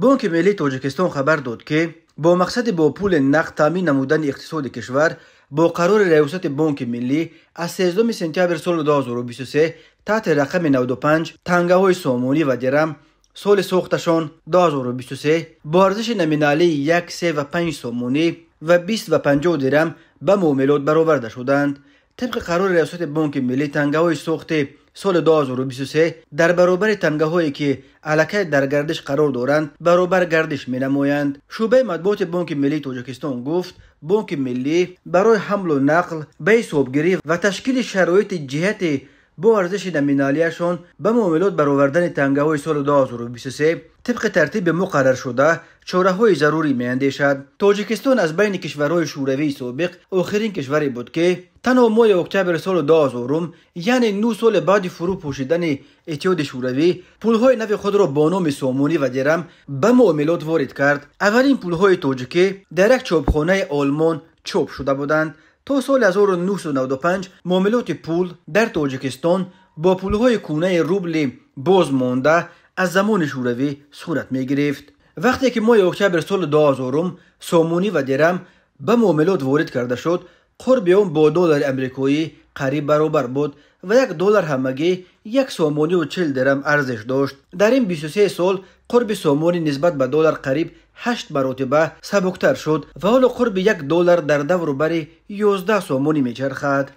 Бонки миллии Тоҷикистон хабар дод, ки бо мақсади бо пули нақд таъмин намудани иқтисоди кишвар бо қарори Раёсати Бонки миллӣ аз 13 сентябри соли 2023 таҳти рақами 95 тангаҳои сомонӣ ва дирам соли сохташон 2023 бо арзиши номиналии 1, 3 ва 5 сомонӣ ва 20 ва 50 дирам ба муомилот бароварда шуданд. Тибқи қарори Раёсати Бонки миллӣ, тангаҳои сохти соли 2023 дар баробари тангаҳое, ки аллакай дар гардиш қарор доранд, баробар гардиш менамоянд. Шӯъбаи матбуоти Бонки миллии Тоҷикистон гуфт, Бонки миллӣ барои ҳамлу нақл, ба ҳисобгирӣ ва ташкили шароити ҷиҳати бо арзиши номиналияшон ба муомилот баровардани тангаҳои соли 2023 тибқи тартиби муқарраршуда чораҳои зарурӣ меандешад. Тоҷикистон аз байни кишварҳои шӯравии собиқ охирин кишваре буд, ки танҳо моҳи октябри соли 2000, яъне 9 соли баъди фурӯ пӯшидани Иттиҳоди Шӯравӣ, пулҳои нави худро бо номи сомонӣ ва дирам ба муомилот ворид кард. Аввалин пулҳои тоҷикӣ дар як чопхонаи Олмон чоп шуда буданд. То соли 1995 муомилоти пул дар Тоҷикистон бо пулҳои кӯнаи рубли бозмонда аз замони Шӯравӣ сурат мегирифт. Вақте ки моҳи октябри соли 2000 сомонӣ ва дирам ба муомилот ворид карда шуд, қурби он бо доллари амрикоӣ қариб баробар буд ва як доллар ҳамагӣ як сомониву 40 дирам арзиш дошт. Дар ин 23 сол қурби сомонӣ нисбат ба доллар қариб 8 маротиба сабуктар шуд ва ҳоло қурби як доллар дар давру бари 11 сомонӣ мечархад.